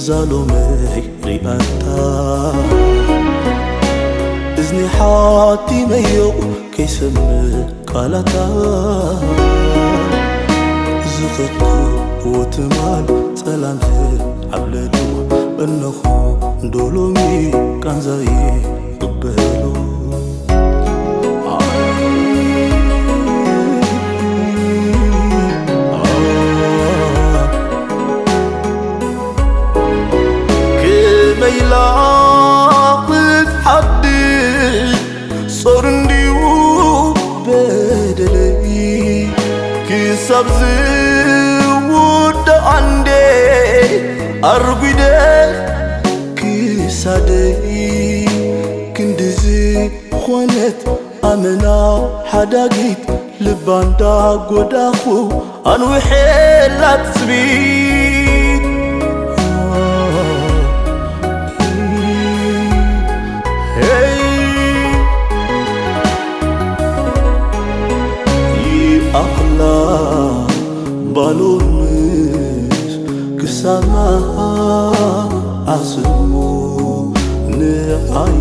ዛሎመይ ሪኣታ እዝኒ ሓቲመዮ ከይሰምዕ ቃላታ ዝኸድኩዎ ትማል ጸላም ዓብለሉ እነኹ ዶሎሚ ቃንዛየ ክበሉ ከመይ ኢላ ክትሓድር ጾር እንድዩ በደለይ ክሳብ ዝውዳእ ኣንዴ ኣርጒደ ክሳደይ ክንድዚ ኾነት ኣመና ሓዳጊት ልባ እንዳጎዳኹ ኣንውሐላ ትጽቢት ሄይ ይኣኽላ ባሎንስ ክሳማ ዓስሞ ንዓይ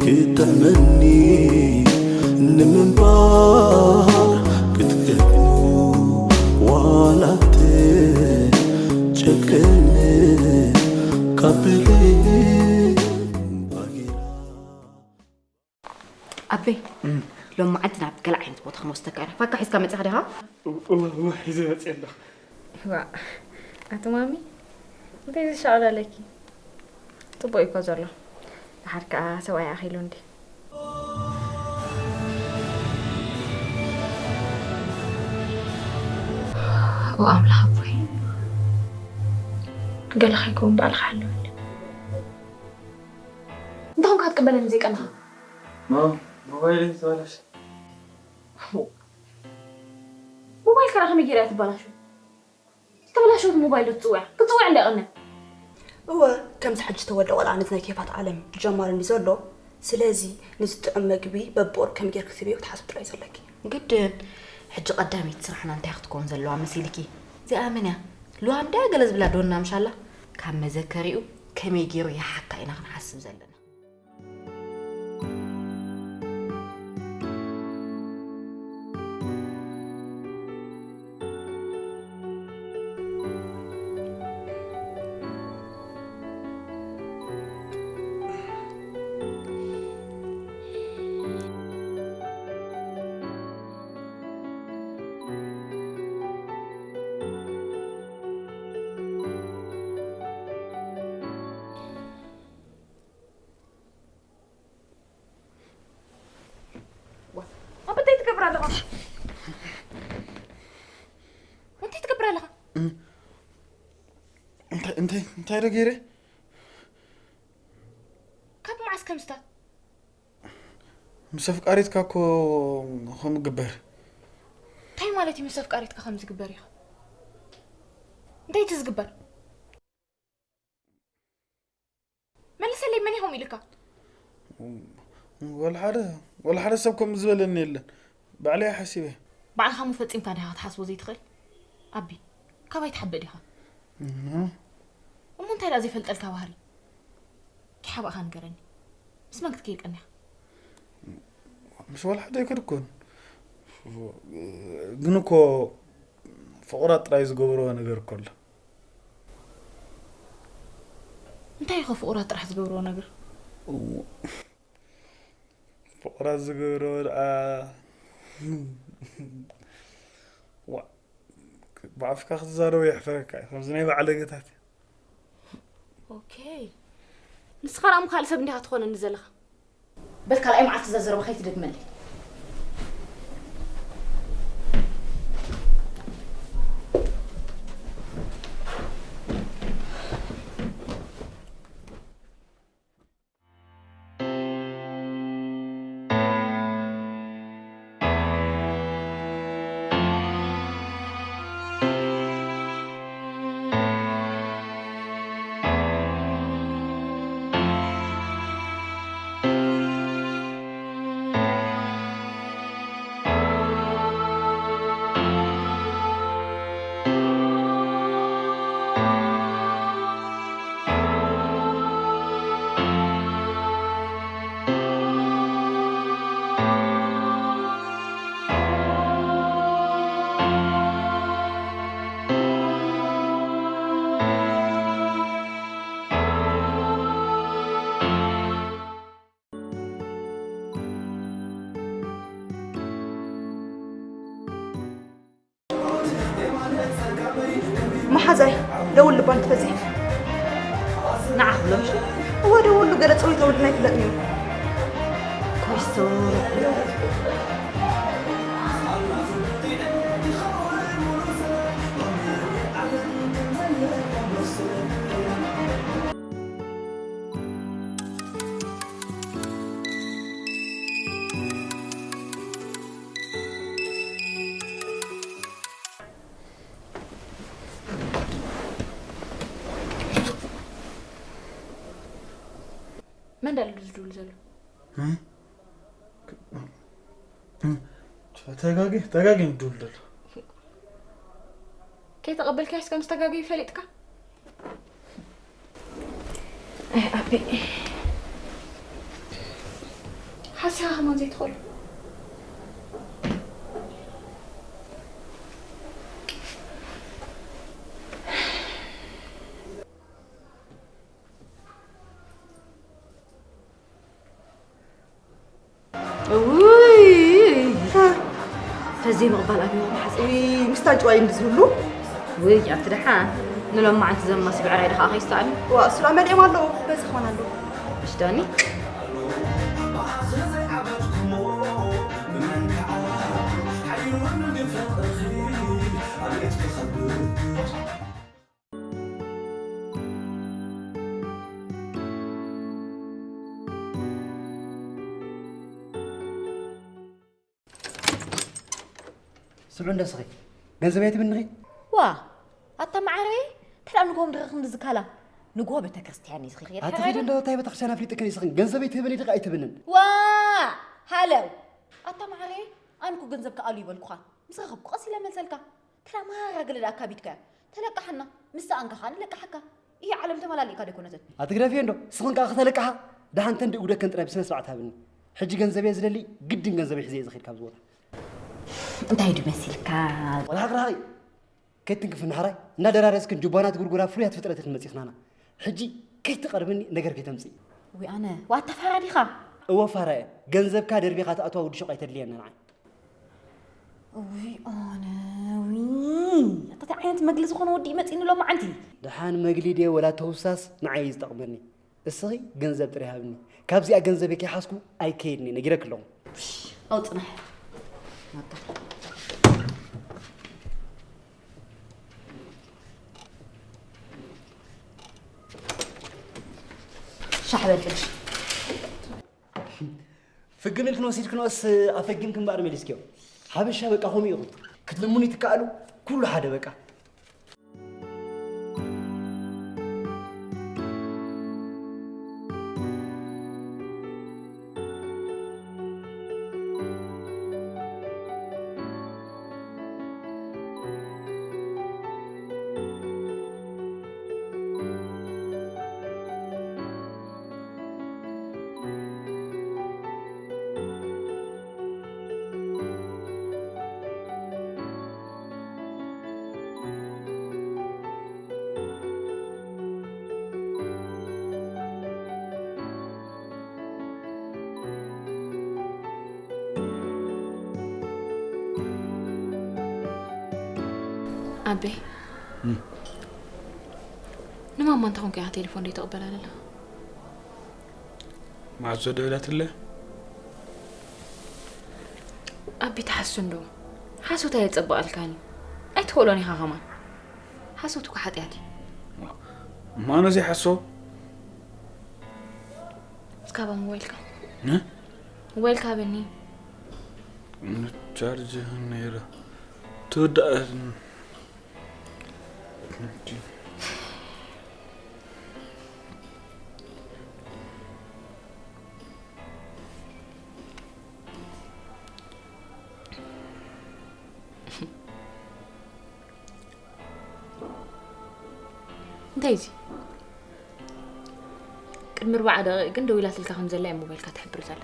ክጥዕመኒ ንምንባር ክትገጥሞ ዋላ ትጨክን ካብ ብልባጌራ ኣበይ ሎም መዓልቲ ናብ ገለ ዓይነት ቦታ ክንወስደካ ኢና ፋካ ሒዝካ መፂኻ ዲኻ እወ እወ ሒዘ መፅእ ኣለኹ ዋ ኣቲ ማሚ እንታይ ዝሻቕል ኣለኪ ፅቡቅ እዩ እኮ ዘሎ ድሓር ከዓ ሰብኣይ ኣኺሉ እንዲ ኦ ኣምላኽ ኣቦይ ገለ ከይከውን ባዕልኻ ሓልወኒ እንተኾንካ ክትቅበለኒ ዘይቀንኻ ሞባይለይ ተበላሸ ሞባይል ከራ ከመይ ገይራ እያ ትበላሾ ዝተበላሸወት ሞባይል ዶ ትፅውያ ክትፅውያ እንዳ ቀነ እወ ከምዚ ሕጂ ተወልደ ቆልዓ ነዚ ናይ ኬፋት ዓለም ጀማሪ እንዲ ዘሎ ስለዚ ነዚ ጥዑም መግቢ በብቁሩብ ከመይ ጌርኪ ክትህብዮ ክትሓስቢ ጥራይ እዩ ዘለኪ ግድን ሕጂ ቀዳመይቲ ስራሕና እንታይ ክትከውን ዘለዋ መሲልኪ እዚኣ መን እያ ልዋም ድያ ገለ ዝብላ ዶና ምሻላ ካብ መዘከሪኡ ከመይ ገይሩ ይሓካ ኢና ክንሓስብ ዘለና ኣብ እንታይ ትገብር ኣለኻ? እንታይ ትገብር ኣለኻ? እንታይ እንታይ እንታይ ዶ ገይረ? ካብ መዓስ ከምስታት? ምስ ኣፍቃሪትካ እኮ ከምግበር። እንታይ ማለት እዩ ምስ ኣፍቃሪትካ ከምዝግበር ኢኻ? እንታይ እቲ ዝግበር? መልሰለይ መን ኢኹም ኢልካ ወላ ሓደ ወላ ሓደ ሰብ ከም ዝበለኒ የለን ባዕለይ ሓሲበ ባዕልኻ ሞ ፈጺምካ ዲኻ ክትሓስቦ ዘይትኽእል ኣቢ ካባይ ትሓብእ ዲኻ እሞ እንታይ ደኣ ዘይፈልጠልካ ባህሪ ኪሓባእኻ ንገረኒ ምስ መን ክትከይድ ቀኒኻ ምስ ወላ ሓደ ኣይከድኩን ግን እኮ ፍቑራት ጥራይ ዝገብርዎ ነገር እኮ ኣሎ እንታይ ኢኸ ፍቑራት ጥራሕ ዝገብርዎ ነገር ፍቑራት ዝገብርዎ ደኣ ብዓፍካ ክትዛረቦ የሕፍረካ እዩ ከምዚ ናይ ባዕለገታት ኦኬ ንስኻ ደኣ ካልእ ሰብ እንዲኻ ትኾነኒ ዘለኻ በል ካልኣይ መዓልቲ እዛ ዘረባ ከይትደግመለይ መሓዛይ ደውል ልባን ትፈዚ። ንዓ ክብሎ ምሽ? እወ ደውሉ፣ ገለ ጽሩይ ተውልና ይፍለጥ እዩ። ኮይሶ። መን ደኣ ዝድውል ዘሎ? ተጋጊ ተጋጊ ይድውል ዘሎ። ከይተቐበልካዮስ ከም ዝተጋገዩ ፈሊጥካ? ኣይ ኣቢ። ሓሲኻ ከማን ዘይትኽእሉ። እውይ! ፈዘይ ምቕባል ኣብዮ መሓዘይ። እይ፣ ምስታ ጭዋይ እንዲ ዝህሉ። ውይ፣ ኣቲ ደሓን። ንሎማዓንቲ ዘማሲ ብዕራይ ድኻ ከይስተኣሉ። ዋ፣ እሱ ደኣ መሊኦም ኣለዉ። በዚ ክኾን ኣለዉ። እሽቶኒ። ስምዑ እንዶ ስኺ፣ ገንዘበይ ትብንኺ? ዋ፣ ኣታ መዓረየ፣ እንተ ደኣ ንግሆ ምድሪ ክንዲ ዝካላ፣ ንግሆ ቤተክርስትያን እዩ ዝኺድ ኣቲ ኺዲ እንዶ እንታይ ቤተክርስትያን ኣፍሊጥክን ስኽን፣ ገንዘበይ ትህብኒ ዲኺ ኣይትብንን? ዋ፣ ሃለው፣ ኣታ መዓረየ፣ ኣነ እኮ ገንዘብካ ኣሉ ይበልኩኻ፣ ምስ ረኸብኩ ቀስ ኢለ መልሰልካ። ተራ ማራ ገለ ደኣ ኣካቢድካያ። ተለቃሓና። ምስ ሰኣንካ ከኣ ንለቅሓካ። ይሄ ዓለም ተመላሊእካ ደይኮነትን። ኣትግደፍዮ እንዶ፣ ስኽን ከኣ ከተለቅሓ። ደሓን ተን ድኡ ደከን ጥራይ ብስነ ስርዓት ሃብኒ። ሕጂ ገንዘብ እየ ዝደሊ፣ ግድን ገንዘብ እየ ሒዘ እየ ዝኸይድ ካብዚ ቦታ። እንታይ ድዩ መሲልካ? ወላ ሓቅራቂ። ከይትንክፍኒ ሓራይ፣ እንዳደራረስክን ጁባናት ጉርጉራ ፍሉያት ፍጥረት ኢኽን መጺኽናና። ሕጂ ከይትቐርብኒ ነገር ከይተምጽኢ። ዊ ኣነ፣ ዋታ ፋራ ዲኻ? እወ ፋራ እየ። ገንዘብካ ደርቢኻ ትኣትዋ ውዲ ሹቕ ኣይተድልየኒ ንዓይ። ውይ ኣነ ውይ ኣታ እንታይ ዓይነት መግሊ ዝኾነ ወዲ እዩ መፂኒ ሎማዓንቲ። ደሓን መግሊ ድየ ወላ ተውሳስ ንዓይ እዩ ዝጠቕመኒ። እስኺ ገንዘብ ጥራይ ሃብኒ። ካብዚኣ ገንዘበይ ከይሓዝኩ ኣይከይድን እየ ነጊረኪ ኣለኹ። ኣው ፅናሕ። ሻሕ በል ቅድሽ። ፍግም ኢልክን ወሲድክንኦስ ኣፈጊምክን እምበኣር መሊስክዮ። ሓበሻ በቃ ከምኡ ኢኹም። ክትልምኑ ይትከኣሉ፣ ኩሉ ሓደ በቃ። ኣቤ፣ እም። ንማማ እንታይ ኮንካ ኢኻ ቴሌፎን ዘይተቕበላ ዘለኻ? ማዕጾ ደወላትለ? ኣቢ ትሓሱ እንዶ። ሓሶት ኣየጸብቐልካን እዩ። ኣይትኽእሎን ኢኻ ከማን። ሓሶት እኮ ሓጢኣት እዩ። ማኖ ዘይሓሶ? እስካባ ሞባይልካ። እ? ሞባይልካ በኒ። ቻርጅ ነይራ። ትወዳእ። እንታይ እዚ? ቅድሚ ኣርባዓ ደቂቕ ግን ደዊላትልካ ከም ዘላ እያ ሞባይልካ ትሕብር ዘላ።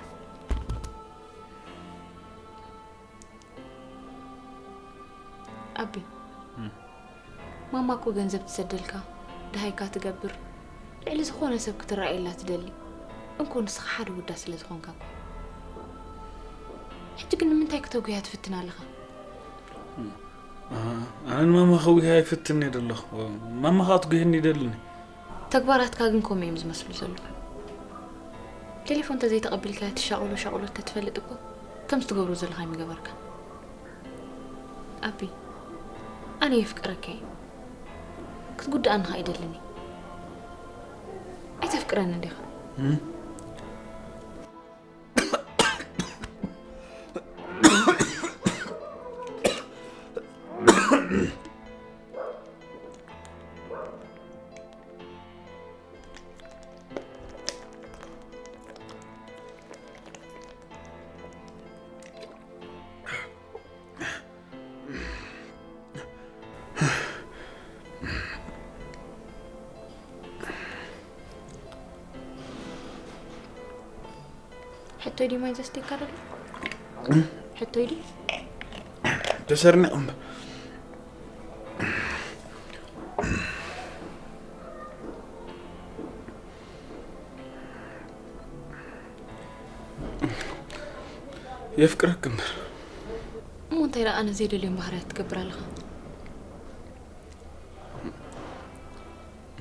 ኣቢ፣ እም። ማማ እኮ ገንዘብ ትሰደልካ፣ ደሃይካ ትገብር፣ ልዕሊ ዝኾነ ሰብ ክትረኣየላ ትደሊ። እንኮ ንስኻ ሓደ ውዳ ስለ ዝኾንካ እኮ። ሕጂ ግን ንምንታይ ክተጉያ ትፍትን ኣለኻ? እም። ኣነ ንማማ ከጉህያ ይፍትን እየ ዘለኹ። ማማ ከዓ ትጉህየኒ ይደልኒ። ተግባራትካ ግን ከምኡ እዮም ዝመስሉ ዘለዉ። ቴሌፎን እንተዘይተቐቢልካያ እቲ ሻቕሎ ሻቕሎ እንተትፈልጥ እኮ ከምዚ ትገብሮ ዘለኻ ኣይምገበርካን። ኣቢ፣ ኣነ የፍቅረካ እየ። ክትጉድኣኒ ኸኣ ኣይደልን እየ። ኣይተፍቅረንን ዲኻ? እም? ሕቶይ ድዩ ማይ ዘስተይካ ዘሎ? ሕቶይ ድዩ? ተሰርኒቑ እምበር። የፍቅረክ እምበር። እሞ እንታይ ደኣ ኣነ ዘይደልዮም ባህርያት ትገብር ኣለኻ?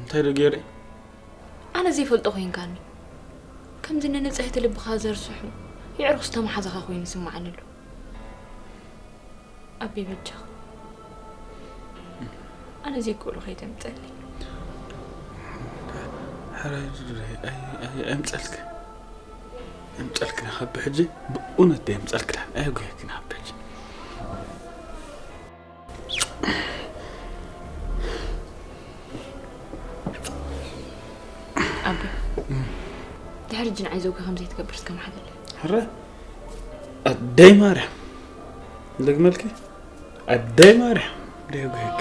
እንታይ ዶ ገይረ? ኣነ ዘይፈልጦ ኮይንካኒ። ከምዚ ንንጽሕቲ ልብኻ ዘርስሑ የዕሩኽ ዝተመሓዘኻ ኮይኑ ይስምዓኒ ኣሎ። ኣቢ በጃኻ። ኣነ ዘይክእሎ ከይተምጸለይ። ሕራይ ዱዱለይ፣ ኣይ-፣ ኣይ-፣ ኣይምጸልክን። ኣይምጸልክን ካብ ሕጂ፣ ብእውነት ኣይምጸልክን። ኣይጉየክን ካብ ሕጂ። ኣቢ፣ እም። ድሕሪ ሕጂ ንዓይ ዘውጊ ከም ዘይትገብር እስከ ምሓለለይ። ሕረ፣ ኣደይ ማርያም፣ ደግመልኪ፣ ኣደይ ማርያም፣ ደጉሄክ።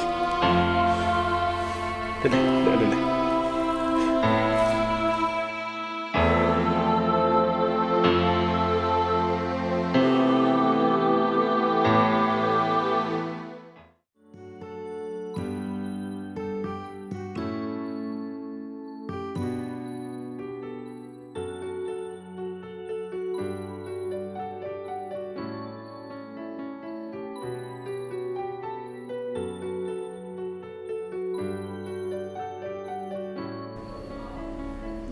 ልዕሊ፣ ልዕሊ፣ ልዕሊ።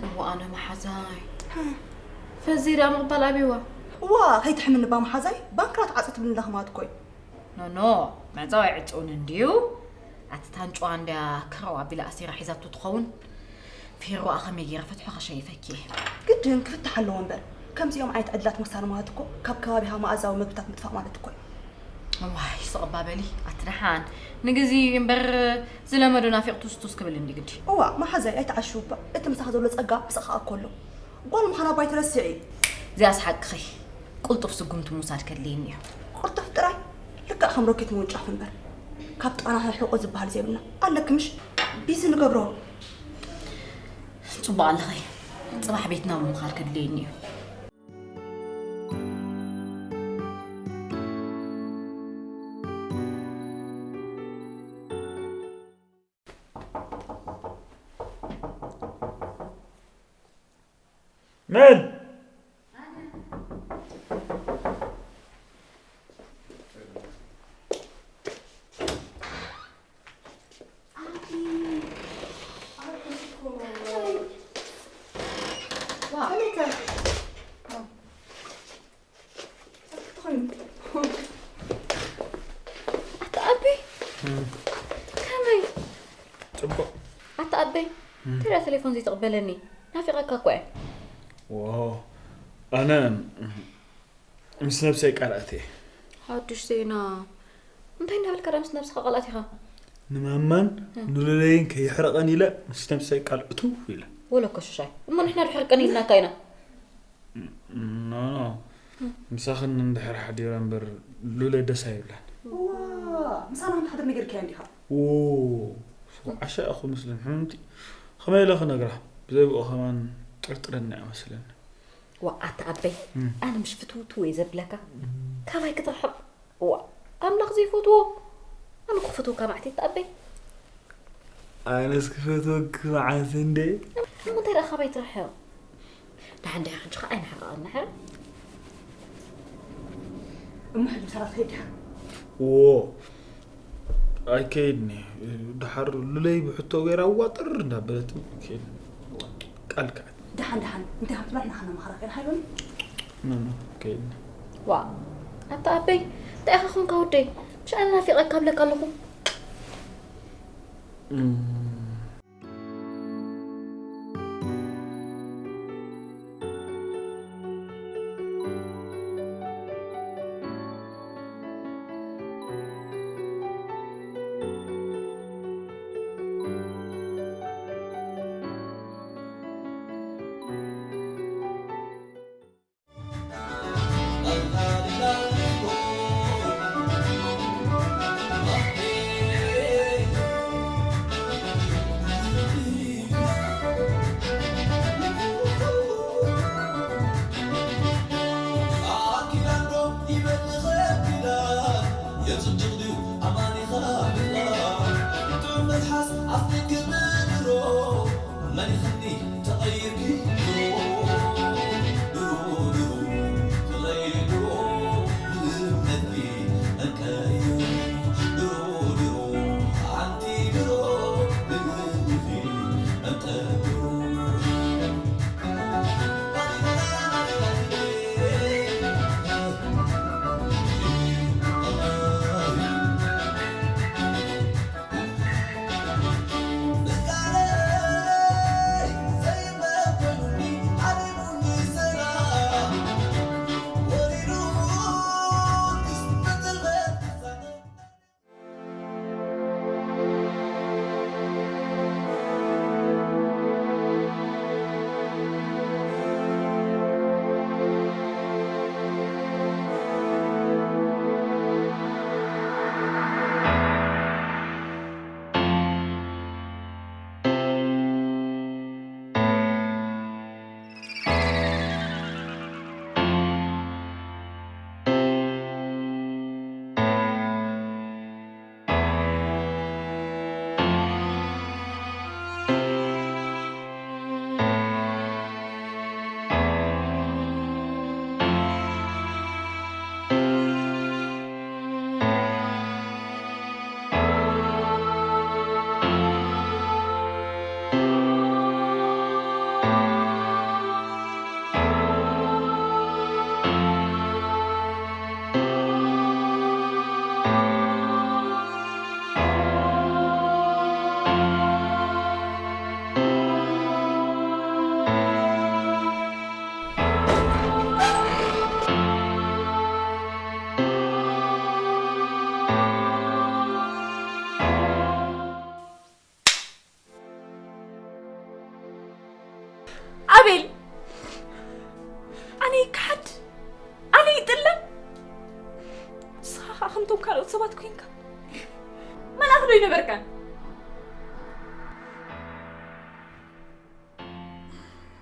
እሞ ኣነ መሓዛይ። ፈዚራ ምቕባል ኣብይዋ። እዋ፣ ከይትሕምኒ ባ መሓዛይ፣ ባንክራ ትዓጽ ትብልኒ ኣለኺ ማለት እኮ እዩ። ኖ፣ ኖ፣ መዕጸዊ ኣይዕጸውን እንድዩ። ኣቲ ታንጭዋ እንድያ ክራው ኣቢላ ኣሲራ ሒዛቶ ትኸውን። ፌሮኣ ከመይ ገይረ ፈትሖ ከሸይፈኪ? ግድን ክፍታሕ ኣለዎ እምበር፣ ከምዚኦም ዓይነት ዕድላት ምክሳር ማለት እኮ ካብ ከባቢኻ መኣዛዊ መግብታት ምጥፋእ ማለት እኮ እዩ። እዋይ፣ ስቕ እባ በሊ፣ ኣቲ ደሓን። ንግዜ እምበር ዝለመዶ ናፊቕ ቱስቱስ ክብል እንዲ ግዲ። እዋ፣ መሓዛይ ኣይትዓሽው እባ። እቲ ምሳኻ ዘሎ ጸጋ ምሳኻ እኮ ኣሎ። ጓል ምዃና እባ ኣይትረስዒ። እዚኣስ ሓቅኺ። ቅልጡፍ ስጉምቲ ምውሳድ ከድልየኒ እዩ። ቅልጡፍ ጥራይ? ልክዕ ከም ሮኬት ምውንጫፍ እምበር። ካብ ጣና ሕቆ ዝበሃል ዘይብልና። ኣለኪ ምሽ? ቢዚ ንገብሮ። ጽቡቕ ኣለኺ። ጽባሕ ቤትና ምምኻር ከድልየኒ እዩ። መን? ኣታ ኣቢ፣ እም። ከመይ? ጽቡቕ። ኣታ ኣበይ፣ እም። እንታይ ደኣ ቴሌፎን ዘይትቕበለኒ? ናፊቐካ እኮ እየ። ዋው፣ ኣነ ምስ ነብሰይ ቃል ኣትየ። ሓድሽ ዜና። እንታይ እንዳበልካ ደኣ ምስ ነብስኻ ቃል ኣቲኻ? ንማማን እም። ንሉለይን ከየሕርቐን ኢለ ምስ ነብሰይ ቃል እትው ኢለ። ወለኮ ሽሻይ። እሞ ንሕና ዶ ሕርቀን ኢልናካ ኢና? ኖ፣ ኖ። ምሳኽን እንድሕር ሓዲረ እምበር ሉለ ደስ ኣይብላን። ዋ፣ ምሳና ክንትሓድር ነጊርካያ እንዲኻ? ዎ፣ ዓሻ እኹ ምስልን ሕምምቲ። ከመይ ኢለ ክነግራ? ብዘይ ብኡ ከማን ጥርጥረኒ እያ መስለኒ። ዋ፣ ኣታ ኣበይ፣ እም። ኣነ ምሽ ፍትውትው እየ ዘብለካ። እም። ካባይ ክትርሕቕ። ዋ፣ ኣምላኽ ዘይፈትዎ። ኣነ ክፈትወካ ማዕተይ ኣታ ኣበይ። ኣነስ ክፈትወኪ መዓስ እንዴ? ንምንታይ ደኣ ካባይ ትርሕቕ? ደሓን ዲኻ ሕጂ ኸኣ ኣይንሕረቐን ንሕረ። እሞ ሕጂ ምሳና ትኸይድ ዲኻ? ዎ። ኣይከይድኒ። ድሓር ሉለይ ብሕቶ ገይራ ዋጥር እንዳበለት ከይድኒ። ቃል ክኣት። ደሓን ደሓን እንታይ ከም ትብላ ንዓኻ ነማኽረካ ኢና። ሃይበሉ። ኖ፣ ኖ፣ ከይድኒ። ዋ ኣታ ኣበይ እንታይ ኢኻ ኾንካ ወደይ? ምሽ ኣነ ናፊቐካ ብለካ ኣለኹ። ኣቤል ኣነ ይከሓድ ኣነ ይጥለም ንስኻ ከዓ ከምቶም ካልኦት ሰባት ኮይንካ መልኣኽ ዶ ይነበርካ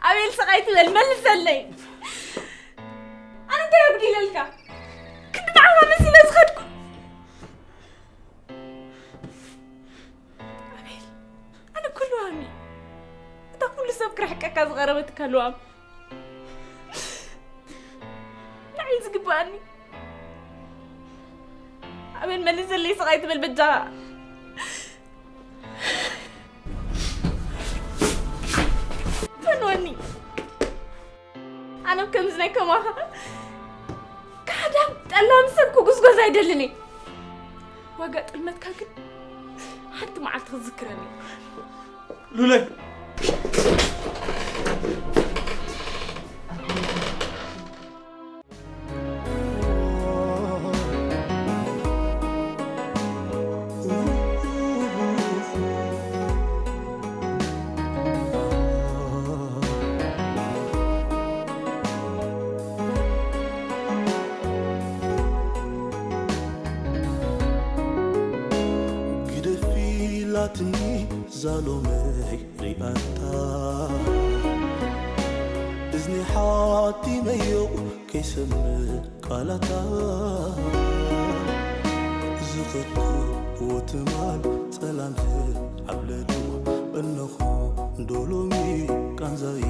ኣቤል ስቕ ኣይትበል መልሰለይ ኣነ እንታይ ኣጉዲለልካ ክንዲ ንዓኻ መሲለ ዝኸድኩ ኣቤል ኣነ ኩሉ ሃሚ እታ ኩሉ ሰብ ክርሕቀካ ዝቐረበትካ ልዋም ንዓይ ዝግበኣኒ ኣቤል መልሰለይ ስቕ ኣይትበል በጃኻ ፈንወኒ ኣነ ከምዚ ናይ ከማኻ ካሕዳም ጠላም ሰብ ክጉስጎዝ ኣይደልን እየ ዋጋ ጥልመትካ ግን ሓንቲ መዓልቲ ክትዝክረኒ ሉለይ ግደፊ ኢላትኒ ዛሎመይ ሪኣታ እዝኒ ሓቲመዮ ከይሰምዕ ቃላታ ዝኸድኩዎ ትማል ጸላም ዓብለሉ እነኹ ዶሎሚ ቃንዛይ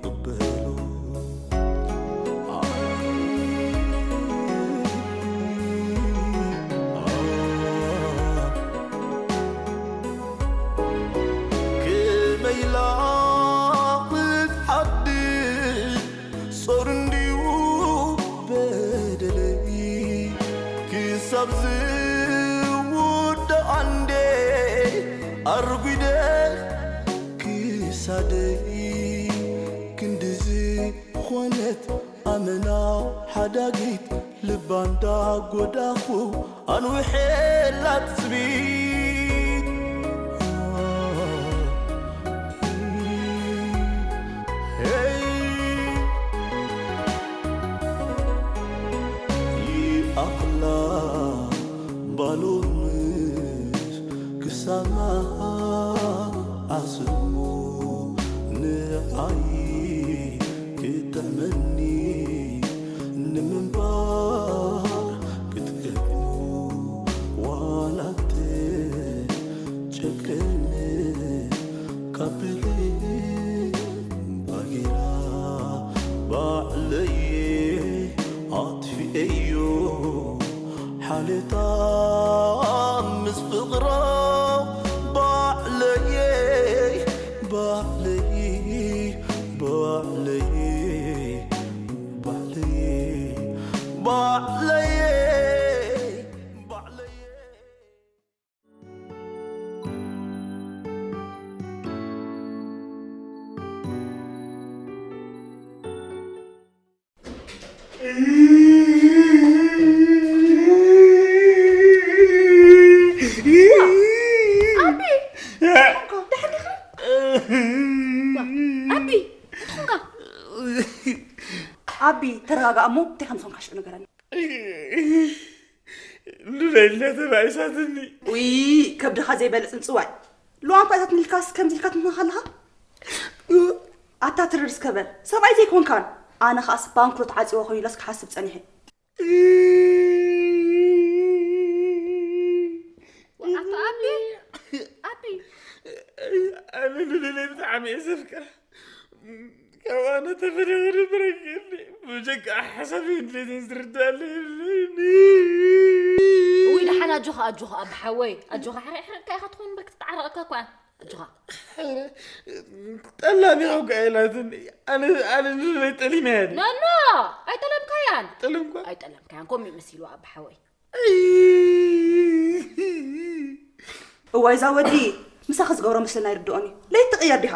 ቅበሉ ኮነት ኣመና ሓዳጊት ልባ እንዳጎዳኹ ኣንውሐላ ትጽቢት። ሄይ ይኣኽላ ባሎምስ ክሳማ ዓስሞ ንዓይ ክጥዕመኒ ንምንባር ክትገጥሞ ዋላ ትጨክን ካብ ልባ ጌራ ባዕለየ ኣጥፊኤዮ ሓሌታ ምስ ፍቕራ ባዕለየ ባዕለየ ባዕለየ ባዕለየ ባዕለየ ባዕለየ ኣቢ ደሓን ዲኻ? ኣቢ እንታይ ኾንካ? ኣቢ ተረጋጋእ እሞ እንታይ ከም ዝኾንካ ሽዑ ንገረኒ። ሉለይ ተባኢሳትኒ። ውይ ከብድኻ ዘይበልዕ ጽንጽዋይ። ሉዋም ኳ እታትኒ ኢልካስ ከምዚ ኢልካ ትምኽኻ ኣለኻ? ኣታ ትርር እስከ በል ሰብኣይ ዘይኮንካን። ኣነ ኸኣስ ባንክሮት ዓጽዎ ኮይኑ ኢለስ ክሓስብ ጸኒሐ። ኣታ ኣቢ ኣቢ ኣነ ሉለይ ብጣዕሚ እየ ዘፍቅራ። ካብኣ ነተፈደወ ድብረገኒ ብጀካ ሓሳብ ድሌትን ዝርዳለ የብለይኒ። ውይ ደሓን ኣጆኻ ኣጆኻ ኣቢ ሓወይ ኣጆኻ ሕርሕርካ ኢኻ ትኸውን በክ ትጣዕረቐካ እኳ ኣጆኻ ጠላሚኻ እኳ ኢላትኒ ኣነ ኣነ ንበይ ጠሊመያ ድየ? ኖኖ ኣይጠለምካያን ጠለምኳ ኣይጠለምካያን ከምኡ እዩ መሲልዋ ኣቢ ሓወይ እዋይ እዛ ወዲ ምሳኺ ዝገብሮ ምስልና ኣይርድኦን እዩ። ለይቲ ትቕየር ዲኻ?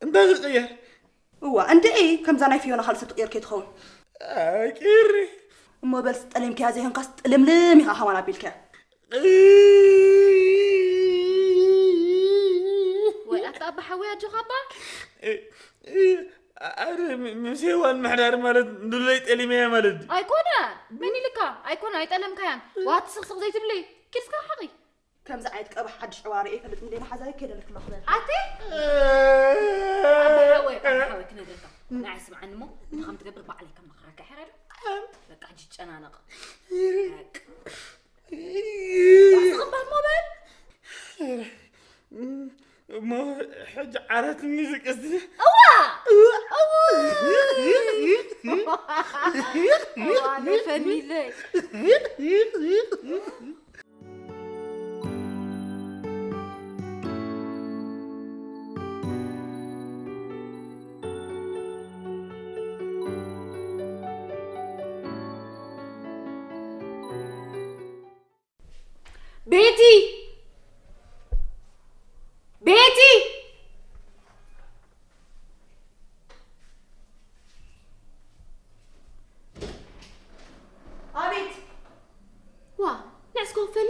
እንታይ ክቕየር? እዋ እንድዒ ከምዛ ናይ ፍዮና ካልእ ሰብ ትቕየር ከይትኸውን። ኣቂሪ እሞ በልሲ ጠሊምክያ ዘይኮንካስ ጥልምልም ኢኻ ከማን ኣቢልክያ። ወይ ኣታ ኣባ ሓወይ ኣጆኻ ኣባ ኣረ ምስ ሄዋን ምሕዳር ማለት ንሉለይ ጠሊመያ ማለት ድዩ? ኣይኮነ መን ኢልካ ኣይኮነ ኣይጠለምካያን ዋቲ ስቕስቕ ዘይትብለይ ኪድስካ ሓቒ ከምዚ ዓይነት ቀባሕ ሓድሽ ዕዋር እየ ፈልጥ እንዴ መሓዛይ ከይደለክ መኽበል ኣቲ ኣባ ሓወይ ኣባ ሓወይ ክነግረካ ንዓይ ስምዓኒ እሞ እንታይ ከም ትገብር ባዕለይ ከም መኽረካ ሕረዶ በቃ ሕጂ ጨናነቕ በቃ ስቕባት ሞባይል እሞ ሕጂ ዓራት ሚዚ ቅስቲ እዋ እዋ እዋ ነፈኒለይ ቤቲ ቤቲ ኣቤት ዋ ንዕስ ኮፈሊ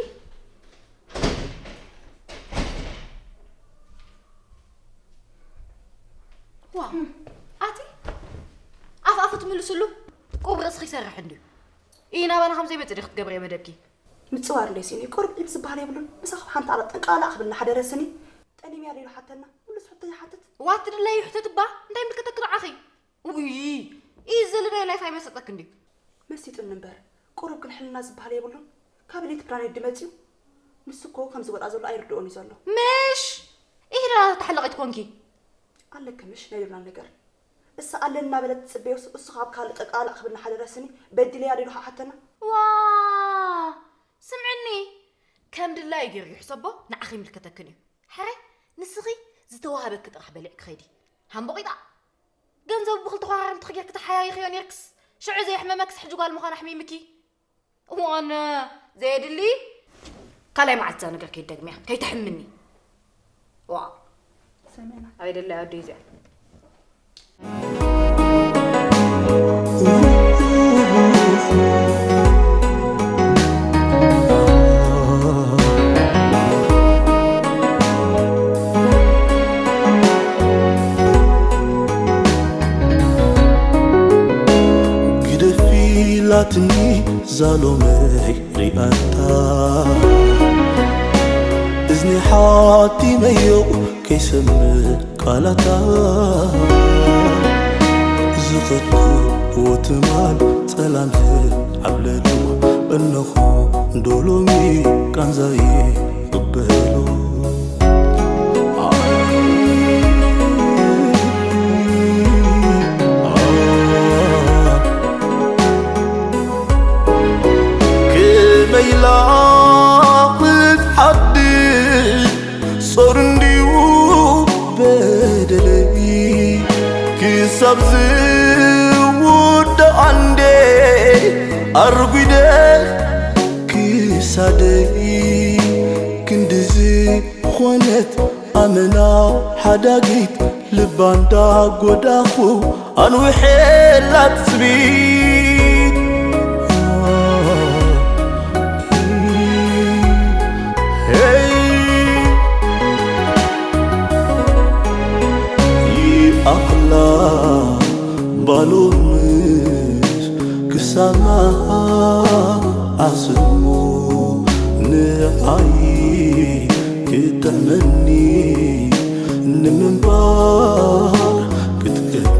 ዋ ኣቲ ኣፍ ኣፉ ትምልስሉ ቁብ ርእስኺ ይሰርሕ እንድዩ ኢናባና ከም ዘይመጽእ ዲኺ ትገብርዮ መደብኪ ምጽዋር እንዶ ስኒ ቁርብ ኢድ ዝበሃል የብሉን። ምሳኹም ሓንቲ ኣላ ጠንቃላ ክብል እናሓደረ ስኒ ጠሊምያ ዶ ኢሉ ሓተና። ምሉስ ሕቶ ይሓትት። ዋት ድላዩ ሕተት እባ እንታይ ምልከተኪ ንዓኺ። ውይ ኢዚ ዘለናዮ ላይፍ ኣይመሰጠኪ እንድዩ። መሲጡኒ እምበር ቁሩብ ግን ሕልና ዝበሃል የብሉን። ካበይ ነቲ ፕላኔት ድመጽዩ? ንሱ እኮ ከምዚ ወድኣ ዘሎ ኣይርድኦን እዩ ዘሎ። ምሽ ኢሂዳ ተሓለቒት ኮንኪ። ኣለኪ ምሽ ናይ ዶናል ነገር። እሳ ኣለን እናበለት ትጽበዮስ እሱ ካብ ካልእ ጠቃላዕ ክብል እናሓደረ ስኒ በዲለያ ዶ ኢሉ ሓተና። ዋ ስምዕኒ ከም ድላዩ ገይሩ ይሕሰቦ ንዓኺ ይምልከተክን እዩ። ሕራይ ንስኺ ዝተዋህበኪ ጥራሕ በሊዕኪ ኸይዲ። ሃምቦቒጣ ገንዘቡ ብኽልተ ኾራርምትኺ ጌርኪ ተሓያይኽዮ ኔርክስ ሽዑ ዘየሕመመክስ ሕጂ ጓል ምዃኑ ኣሕሚምኪ። ዋነ ዘየድሊ ካልኣይ መዓልቲ እዛ ነገር ከይትደግምያ ከይተሕምኒ። ዋ ሰሚዕና። ኣበይ ደላ ኣዶ እዚኣ። ኣትኒ ዛሎመይ ሪኣታ እዝኒ ሓቲመዮ ከይሰምዕ ቃላታ ዝኸድኩዎ ትማል ጸላም ዓብለሉ እነኹ ዶሎሚ ቃንዛየ ቅበሉ ከመይ ኢላ ክትሓድር ጾር እንድዩ በደለይ ክሳብ ዝውዳእ ኣንዴ ኣርጒደ ክሳደይ ክንድዚ ኾነት ኣመና ሓዳጊት ልባ እንዳ ጎዳኹ ኣንውሐላ ትጽቢት ሄይ ይኣኽላ ባሎምስ ክሳማ ኣስሞ ንዓይ ክጥዕመኒ ንምንባር ክትገጥሞ